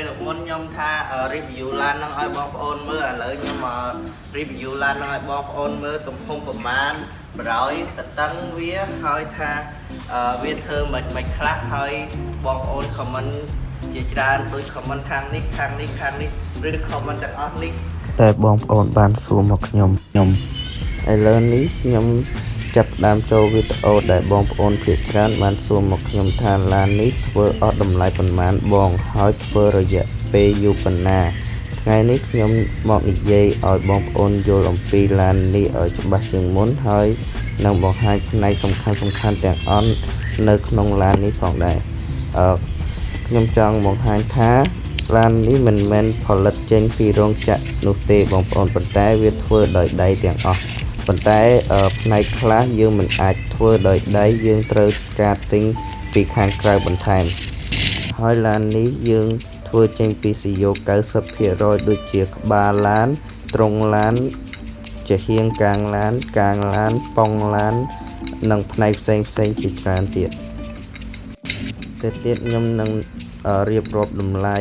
ពេលមុនខ្ញុំថា review ឡានហ្នឹងឲ្យបងប្អូនមើលឥឡូវខ្ញុំមក review ឡានហ្នឹងឲ្យបងប្អូនមើលទំហំប្រមាណ100តតឹងវាហើយថាវាធ្វើមិនមិនខ្លះហើយបងប្អូន comment ជាច្រើនដូច comment ខាងនេះខាងនេះខាងនេះឬ comment ទាំងអស់នេះ តែបងប្អូនបានសួរមកខ្ញុំខ្ញុំឥឡូវនេះខ្ញុំចាប់ផ្ដើមចូលវីដេអូដែលបងប្អូនភាគច្រើនបានសួរមកខ្ញុំថាឡាននេះធ្វើអស់តម្លៃប៉ុន្មានបងហើយធ្វើរយៈពេលយូរប៉ុណ្ណាថ្ងៃនេះខ្ញុំមកនិយាយឲ្យបងប្អូនយល់អំពីឡាននេះឲ្យច្បាស់ជាងមុនហើយនឹងបង្ហាញផ្នែកសំខាន់ៗទាំងអស់នៅក្នុងឡាននេះផងដែរអឺ ខ្ញុំចង់បង្ហាញថាឡាននេះមិនមែនផលិតចេញពីរោងចក្រនោះទេបងប្អូនប៉ុន្តែវាធ្វើដោយដៃទាំងអស់ប៉ុន្តែផ្នែកខ្លះយើងមិនអាចធ្វើដោយដៃយើងត្រូវការទិញពីខាងក្រៅបន្ថែមហើយឡាននេះយើងធ្វើចេញពីសយោ90%ដូចជាក្បាលឡានទ្រុងឡានចំហៀងកាងឡានកាងឡានប៉ុងឡាននិងផ្នែកផ្សេងៗជាច្រើនទៀត ទៅទៀតខ្ញុំនឹងរៀបរាប់តម្លៃ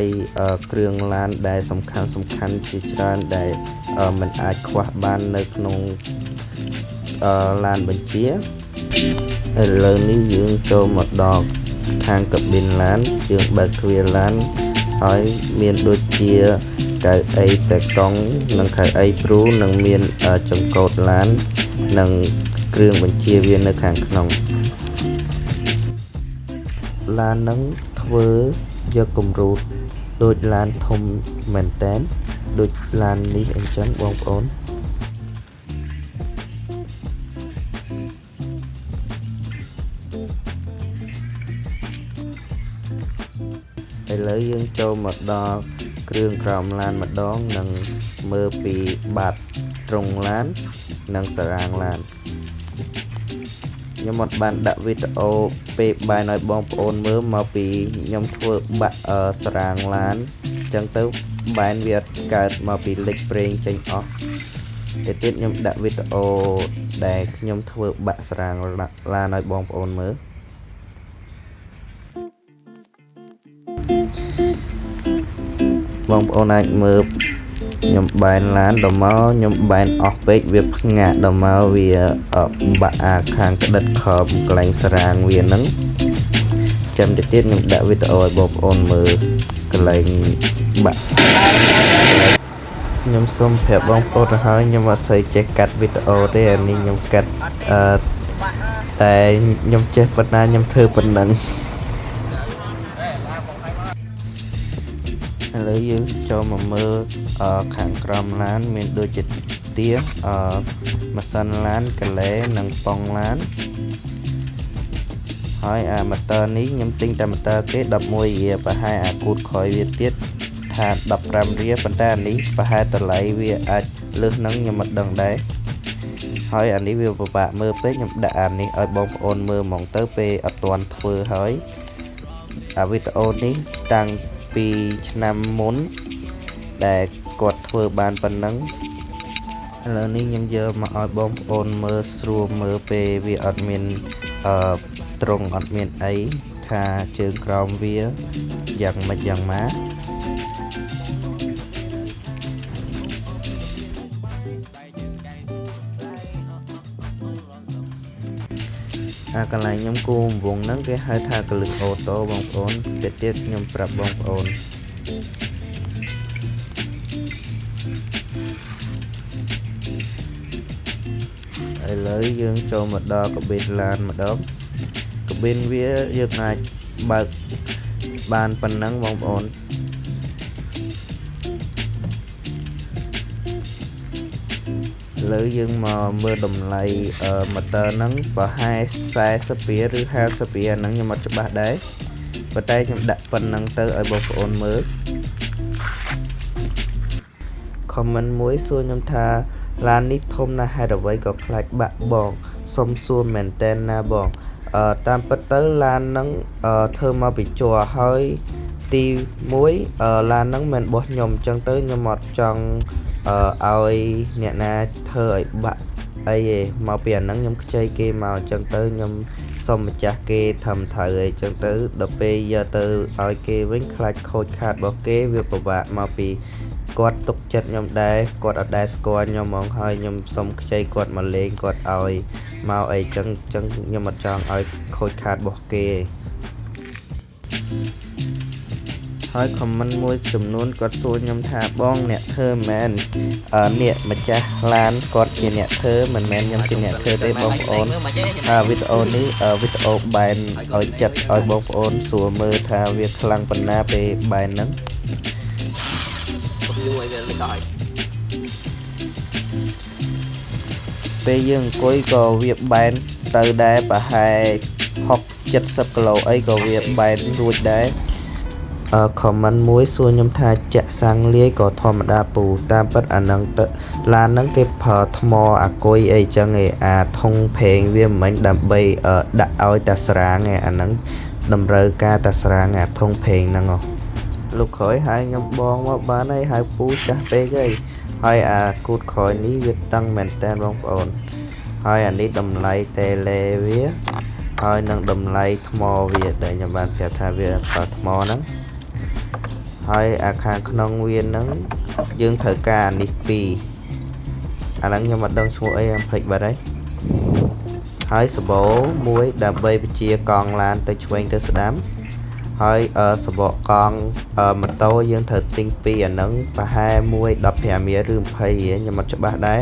គ្រឿងឡានដែលសំខាន់សំខាន់ជាច្រើនដែលមិនអាចខ្វះបាននៅក្នុងឡានបញ្ជាឥឡូវនេះយើងចូលមកដល់ខាងកាប៊ីនឡានយើងបើកទ្វារឡានហើយមានដូចជាកៅអីតេកង់និងកៅអីព្រូនិងមានចង្កូតឡាននិងគ្រឿងបញ្ជាវានៅខាងក្នុង ឡានហ្នឹងធ្វើយកគំរូដូចឡានធំមែនតើដូចឡាននេះអញ្ចឹងបងប្អូនឥឡូវយើងចូលមកដល់គ្រឿងក្រោមឡានម្ដងនិងមើលពីបាតត្រង់ឡាននិងសារាងឡានខ្ញុំអត់បានដាក់វីដេអូពេលបែនឲ្យបងប្អូនមើលមកពីខ្ញុំធ្វើបាក់សារាងឡានអញ្ចឹងទៅបែនវាអត់កើតមកពីលិចប្រេងចេញអស់ទៅទៀតខ្ញុំដាក់វីដេអូដែលខ្ញុំធ្វើបាក់សារាងឡានឲ្យបងប្អូនមើលបងប្អូនអាចមើលខ្ញុំបែនឡានដល់មកខ្ញុំបែនអស់ពេកវាផ្ងាក់ដល់មកវាបាក់អាខាងក្តិតខំកន្លែងសារាងវាហ្នឹងចាំទៅទៀតខ្ញុំដាក់វីដេអូឲ្យបងប្អូនមើលកន្លែងបាក់ខ្ញុំសូមប្រាប់បងប្អូនទៅហើយខ្ញុំអត់សូវចេះកាត់វីដេអូទេអានេះខ្ញុំកាត់អឺតែខ្ញុំចេះប៉ុណ្ណាខ្ញុំធ្វើប៉ុណ្ណឹងឥឡូវយើងចូលមកមើលខាងក្រោមឡានមានដូចជាទៀអឺម៉ាស៊ីនឡានកលែនិងប៉ុងឡានហើយអាម៉ូទ័រនេះខ្ញុំទិញតែម៉ូទ័រគេ11រៀលប្រហែលអាគូតក្រោយវាទៀតថា15រៀលប៉ុន្តែអានេះប្រហែលតម្លៃវាអាចលើសហ្នឹងខ្ញុំមិនដឹងដែរហើយអានេះវាពិបាកមើលពេកខ្ញុំដាក់អានេះឲ្យបងប្អូនមើលហ្មងទៅពេលអត់ទាន់ធ្វើហើយអាវីដេអូនេះតាំងពីឆ្នាំមុនដែលគាត់ធ្វើបានប៉ុណ្ណឹងឥឡូវនេះខ្ញុំយកមកឲ្យបងប្អូនមើលស្រួលមើលពេលវាអត់មានអឺត្រង់អត់មានអីថាជើងក្រោមវាយ៉ាងម៉េចយ៉ាងម៉ាអាកន្លែងខ្ញុំគូរវងហ្នឹងគេហៅថាកលឹះអូតូបងប្អូនទៀតទៀតខ្ញុំប្រាប់បងប្អូនឥឡូវយើងចូលមកដល់កាប៊ីនឡានម្ដងកាប៊ីនវាយើងអាចបើកបានប៉ុណ្ណឹងបងប្អូនឥឡូវយើងមកមើលតម្លៃម៉ូទ័រហ្នឹងប្រហែល40រៀលឬ50រៀលហ្នឹងខ្ញុំអត់ច្បាស់ដែរប៉ុន្តែខ្ញុំដាក់ប៉ុណ្ណឹងទៅឲ្យបងប្អូនមើល comment មួយសួរខ្ញុំថាឡាននេះធំណាស់ហេតុអ្វីក៏ខ្លាចបាក់បងសុំសួរមែនតែនណាបងតាមពិតទៅឡានហ្នឹងធ្វើមកពីជ័រហើយទី1ឡានហ្នឹងមិនរបស់ខ្ញុំអញ្ចឹងទៅខ្ញុំអត់ចង់ឲ្យអ្នកណាធ្វើឲ្យបាក់ អីទេមកពីអាហ្នឹងខ្ញុំខ្ចីគេមកអញ្ចឹងទៅខ្ញុំសុំម្ចាស់គេធ្វើមិនត្រូវអីចឹងទៅដល់ពេលយកទៅឲ្យគេវិញខ្លាចខូចខាតរបស់គេវាពិបាកមកពីគាត់ទុកចិត្តខ្ញុំដែរគាត់អត់ដែលស្គាល់ខ្ញុំហ្មងហើយខ្ញុំសុំខ្ចីគាត់មកលេងគាត់ឲ្យមកអីចឹងចឹងខ្ញុំអត់ចង់ឲ្យខូចខាតរបស់គេទេ ហើយ comment មួយចំនួនគាត់សួរខ្ញុំថាបងអ្នកធ្វើមែនអឺអ្នកម្ចាស់ឡានគាត់ជាអ្នកធ្វើមិនមែនខ្ញុំជាអ្នកធ្វើទេបងប្អូនអាវីដេអូនេះវីដេអូបែនឲ្យចិត្តឲ្យបងប្អូនសួរមើលថាវាខ្លាំងប៉ុណ្ណាពេលបែនហ្នឹង កុំយូរឲ្យវាលិចដល់ ពេលយើងអង្គុយក៏វាបែនទៅដែរប្រហែល60 70គីឡូអីក៏វាបែនរួចដែរអឺ comment មួយសួរខ្ញុំថាចាក់សាំងលាយក៏ធម្មតាពូតាមពិតអាហ្នឹងទៅឡានហ្នឹងគេប្រើថ្មអាគុយអីចឹងឯងអាធុងប្រេងវាមិនមែនដើម្បីដាក់ឲ្យតាស្រាងឯងអាហ្នឹងតម្រូវការតាស្រាងអាធុងប្រេងហ្នឹងហ៎លោកក្រោយហើយខ្ញុំបងមកបានហើយហៅពូចាស់ពេកហើយហើយអាគូតក្រោយនេះវាតឹងមែនតើបងប្អូនហើយអានេះតម្លៃតេឡេវាហើយនឹងតម្លៃថ្មវាដែលខ្ញុំបានប្រាប់ថាវាប្រើថ្មហ្នឹងហើយអាខាងក្នុងវាហ្នឹងយើងត្រូវការអានេះពីរអាហ្នឹងខ្ញុំអត់ដឹងឈ្មោះអីខ្ញុំភ្លេចបាត់ហើយហើយសបោមួយដើម្បីបញ្ជាកង់ឡានទៅឆ្វេងទៅស្ដាំហើយអឺសបកកង់ម៉ូតូយើងត្រូវទិញពីរអាហ្នឹងប្រហែលមួយ15រៀលឬ20រៀលខ្ញុំអត់ច្បាស់ដែរ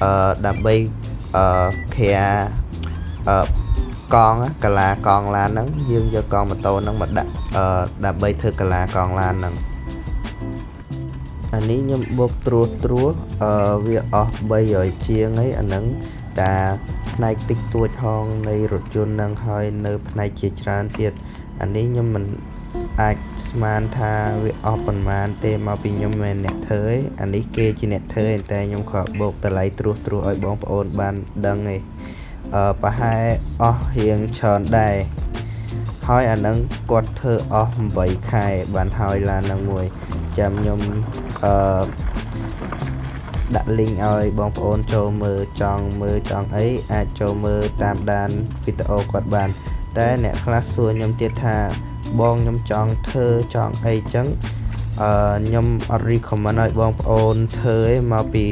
អឺដើម្បីអឺក្រាអឺកង់កាឡាកង់ឡានហ្នឹងយើងយកកង់ម៉ូតូហ្នឹងមកដាក់អឺដើម្បីធ្វើកាឡាកង់ឡានហ្នឹងអានេះខ្ញុំបុកត្រួសត្រួសអឺវាអស់300ជាងហើយអាហ្នឹងតាផ្នែកតិចតួចហងនៃរថយន្តហ្នឹងហើយនៅផ្នែកជាច្រើនទៀតអានេះខ្ញុំមិនអាចស្មានថាវាអស់ប៉ុន្មានទេមកពីខ្ញុំមិនមែនអ្នកធ្វើទេអានេះគេជាអ្នកធ្វើឯងតែខ្ញុំគ្រាន់បូកតម្លៃត្រួសត្រួសឲ្យបងប្អូនបានដឹងឯងអឺប្រហែលអស់រៀងច្រើនដែរហើយអាហ្នឹងគាត់ធ្វើអស់8ខែបានហើយឡានហ្នឹងមួយចាំខ្ញុំអឺដាក់ link ឲ្យបងប្អូនចូលមើលចង់មើលចង់អីអាចចូលមើលតាមដានវីដេអូគាត់បាន តែអ្នកខ្លះសួរខ្ញុំទៀតថាបងខ្ញុំចង់ធ្វើចង់អីចឹងអឺខ្ញុំអត់ recommend ឲ្យបងប្អូនធ្វើឯងមកពី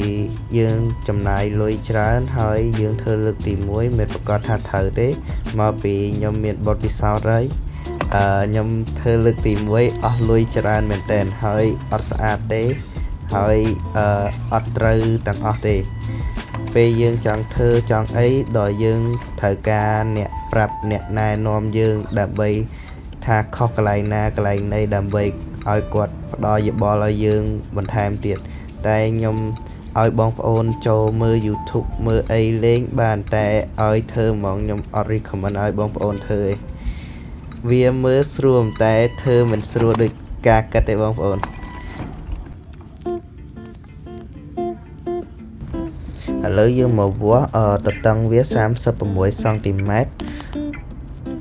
យើងចំណាយលុយច្រើនហើយយើងធ្វើលើកទី1មិនប្រកាសថាត្រូវទេមកពីខ្ញុំមានបទពិសោធន៍ហើយអឺខ្ញុំធ្វើលើកទី1អស់លុយច្រើនមែនតើហើយអត់ស្អាតទេហើយអឺអត់ត្រូវទាំងអស់ទេ ពេលយើងចង់ធ្វើចង់អីដល់យើងត្រូវការអ្នកប្រាប់អ្នកណែនាំយើងដើម្បីថាខុសកន្លែងណាកន្លែងណីដើម្បីឲ្យគាត់ផ្ដល់យោបល់ឲ្យយើងបន្ថែមទៀតតែខ្ញុំឲ្យបងប្អូនចូលមើល YouTube មើលអីលេងបានតែឲ្យធ្វើហ្មងខ្ញុំអត់ recommend ឲ្យបងប្អូនធ្វើទេវាមើលស្រួលតែធ្វើមិនស្រួលដូចការគិតទេបងប្អូន ឥឡូវយើងមកវាស់អឺតតឹងវា36សង់ទីម៉ែត្រ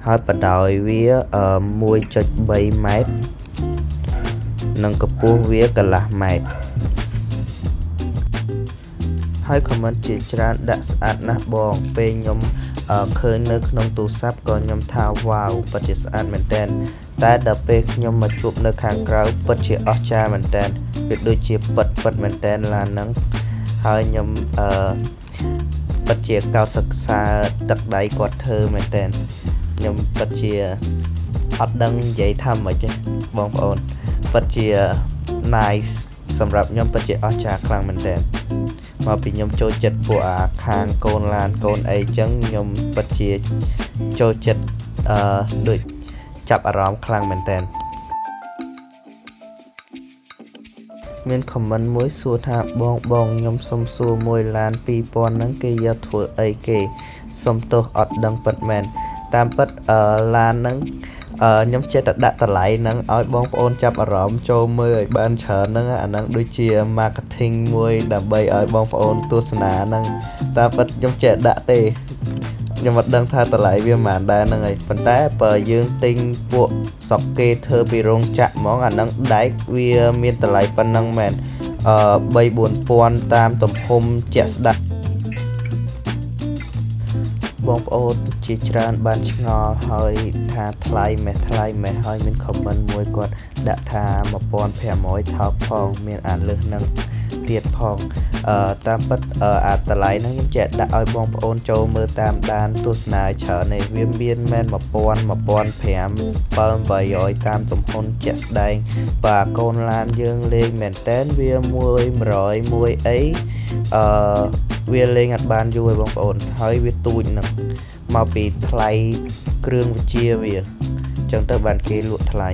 ហើយបណ្ដោយវា1.3ម៉ែត្រនិងកម្ពស់វាកន្លះម៉ែត្រហើយ comment ជាច្រើនដាក់ស្អាតណាស់បងពេលខ្ញុំឃើញនៅក្នុងទូរស័ព្ទក៏ខ្ញុំថាវ៉ាវពិតជាស្អាតមែនតើតែដល់ពេលខ្ញុំមកជួបនៅខាងក្រៅពិតជាអស្ចារ្យមែនតើវាដូចជាពិតពិតមែនតើឡានហ្នឹងហើយខ្ញុំអឺពិតជាកោតសិក្សាទឹកដៃគាត់ធ្វើមែនតើខ្ញុំពិតជាអត់ដឹងនិយាយថាម៉េចទេបងប្អូនពិតជា nice សម្រាប់ខ្ញុំពិតជាអស្ចារ្យខ្លាំងមែនតើមកពីខ្ញុំចូលចិត្តពួកអាខាងកូនឡានកូនអីចឹងខ្ញុំពិតជាចូលចិត្តអឺដូចចាប់អារម្មណ៍ខ្លាំងមែនតើមាន comment មួយសួរថាបងបងខ្ញុំសុំសួរមួយឡាន2000ហ្នឹងគេយកធ្វើអីគេសុំទោសអត់ដឹងពិតមែនតាមពិតអឺឡានហ្នឹងអឺខ្ញុំចេះតែដាក់តម្លៃហ្នឹងឲ្យបងប្អូនចាប់អារម្មណ៍ចូលមើលឲ្យបានច្រើនហ្នឹងអាហ្នឹងដូចជា marketing មួយដើម្បីឲ្យបងប្អូនទស្សនាហ្នឹងតាមពិតខ្ញុំចេះដាក់ទេខ្ញុំអត់ដឹងថាតម្លៃវាប៉ុន្មានដែរហ្នឹងហើយប៉ុន្តែបើយើងទិញពួកស្រុកគេធ្វើពីរោងចក្រហ្មងអាហ្នឹងដែកវាមានតម្លៃប៉ុណ្ណឹងមែនអឺ3 4000តាមទំហំជាក់ស្ដែង បងប្អូនជាច្រើនបានឆ្ងល់ហើយថាថ្លៃម៉េះថ្លៃម៉េះហើយមាន comment មួយគាត់ដាក់ថា1500ថោកផងមានអាលើសនឹងទៀតផងអឺតាមពិតអាតម្លៃហ្នឹងខ្ញុំចែកដាក់ឲ្យបងប្អូនចូលមើលតាមដានទស្សនាច្រើនឯងវាមានមែន1000 1500 7 800តាមទំហំជាក់ស្ដែងបាទកូនឡានយើងលេងមែនតែនវាមួយ100មួយអីអឺវាលេងអត់បានយូរឯងបងប្អូនហើយវាទូចនឹងមកពីថ្លៃគ្រឿងវិជាវាអញ្ចឹងទៅបានគេលក់ថ្លៃ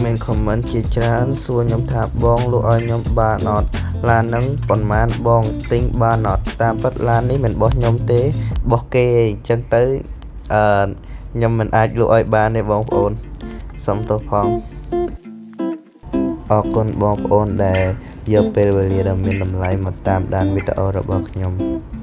មាន comment ជាច្រើនសួរខ្ញុំថាបងលក់ឲ្យខ្ញុំបានអត់ឡានហ្នឹងប៉ុន្មានបងទិញបានអត់តាមពិតឡាននេះមិនរបស់ខ្ញុំទេរបស់គេឯងអញ្ចឹងទៅអឺខ្ញុំមិនអាចលក់ឲ្យបានទេបងប្អូនសុំទោសផងអរគុណបងប្អូនដែលយកពេលវេលាដ៏មានតម្លៃមកតាមដានវីដេអូរបស់ខ្ញុំ។